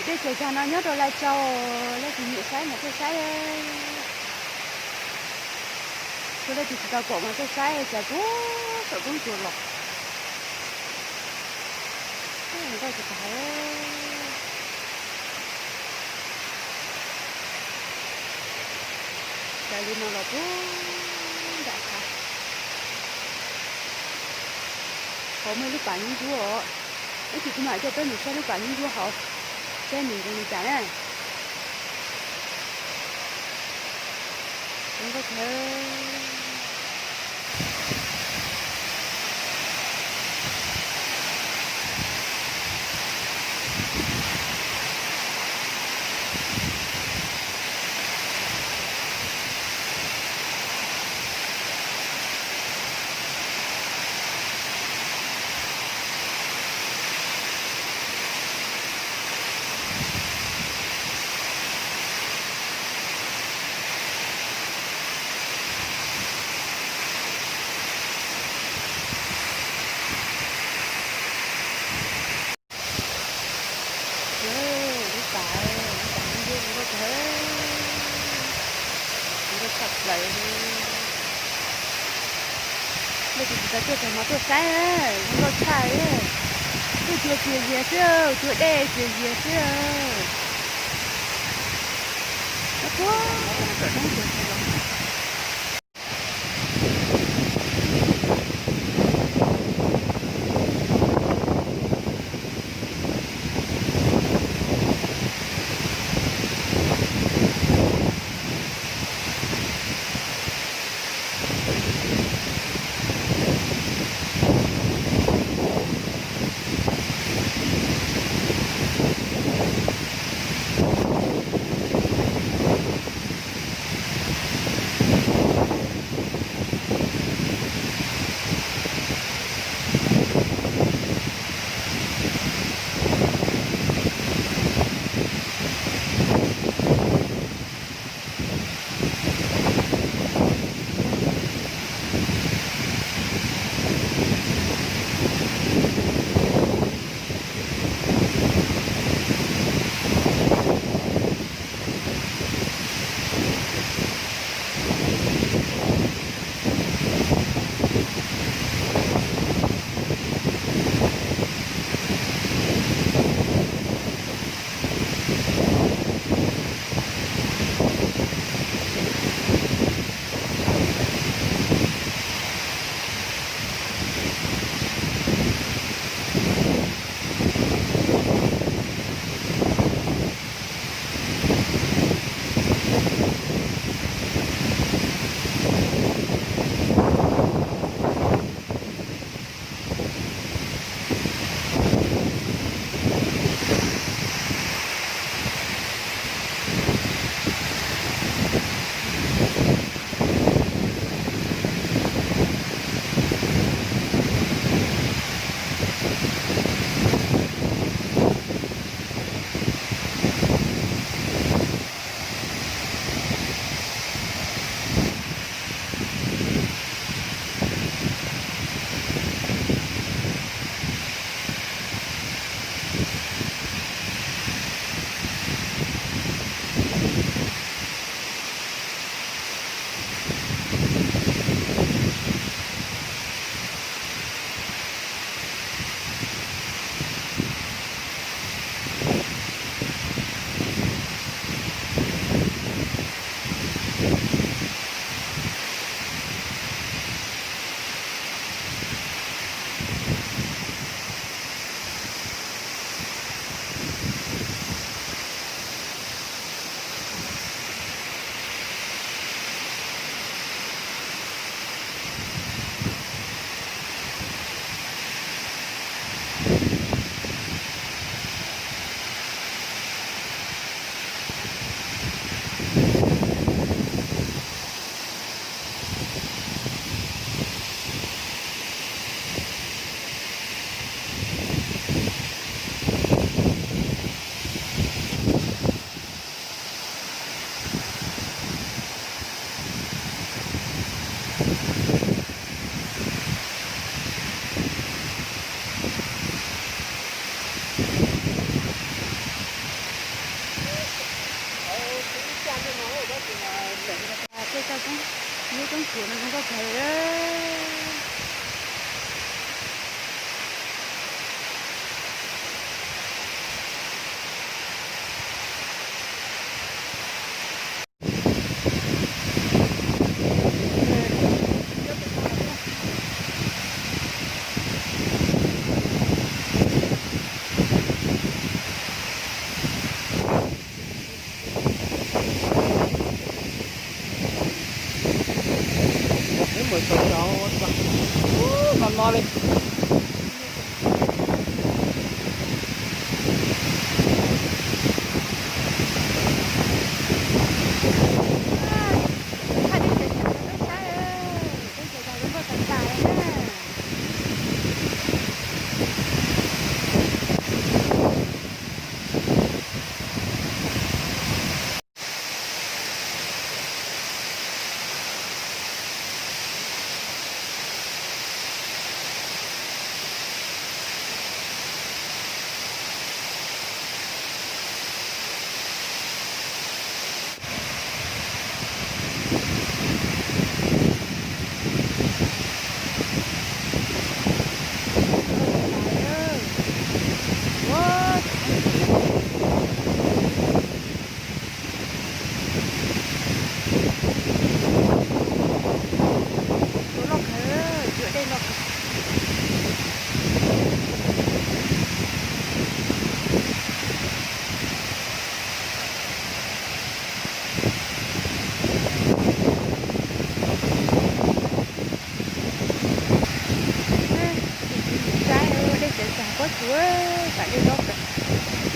Dej tsaws cag no nyob rau Lai Châu, leej twg nyiam saib mas tuaj saib. Tsuas leej twg tsis tau pom mas tuaj saib, tsaws puag saum roob tsuas los. Nkauj tag, tsaws li no los puag nram qab. Hauv muaj ib lub pas nyuaj ntsuab os. Ib chim kuv mam coj peb mus saib lub pas nyuaj ntsuab hauv, saib nws zoo li cas na. Zoo nkauj kawg. Lub pas, lub pas nyuaj ntsuab zoo nkauj kawg, zoo nkauj tshaj plaws li. Leej twg tsis tau tuaj txog no tuaj saib, zoo nkauj tshaj li. Tuaj cuag txias zias xwb, cuag dej txias zias xwb. Nyob puag saum roob tsuas los. Thaiv. Mus tau no no li. Tshaj dej tsaws tsaws rau peb saib, dej tsaws tsaws zoo nkauj tas tas li na. Tus loj kawg, yuav dej loj kawg. Saib dej tsaws tsaws pob tsuas, tam dej loj kawg.